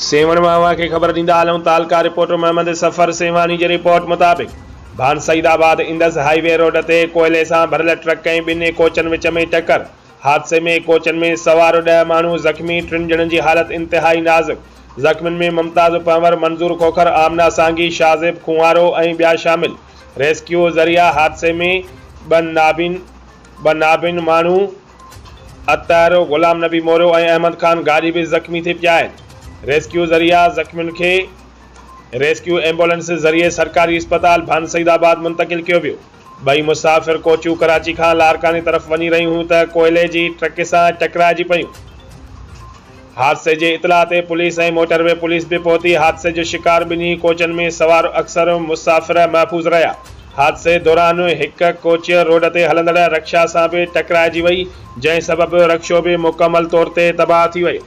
سيوهڻ مان اوهان کي خبر ڏيندا هلون تعلقه رپورٽر محمد صفر سيوهاڻي جي رپورٽ مطابق Bhan Saeedabad Indus highway road تي ڪوئلي سان ڀريل ٽرڪ ۽ ٻن ڪوچن وچ ۾ ٽڪر، حادثي ۾ ڪوچن ۾ سوار ڏهه ماڻهو زخمي، ٽن ڄڻن جي حالت انتهائي نازڪ، زخمين ۾ ممتاز پنهور، منظور کوکر، آمنه سانگي، شاهزيب کونهارو ۽ ٻيا شامل، ريسڪيو ذريعا حادثي ۾ ٻه نابين ماڻهو اطهر، غلام نبي موريو ۽ احمد خان گاڏهي به زخمي ٿي پيا آهن. ريسڪيو ذريعا زخمين کي ريسڪيو ايمبولينس ذريعي سرڪاري اسپتال ڀان سعيد آباد منتقل ڪيو ويو. ٻئي مسافر ڪوچون ڪراچي کان لاڙڪاڻي طرف وڃي رهيون هيون ته ڪوئلي جي ٽرڪ سان ٽڪرائجي پيون. حادثي جي اطلاع تي پوليس ۽ موٽر وي پوليس به پهتي، حادثي جو شڪار ٻنهي ڪوچن ۾ سوار اڪثر مسافر محفوظ رهيا، حادثي دوران هڪ ڪوچ روڊ تي هلندڙ رڪشا سان به ٽڪرائجي وئي، جنهن سبب رڪشو به مڪمل طور تي تباهه ٿي ويو.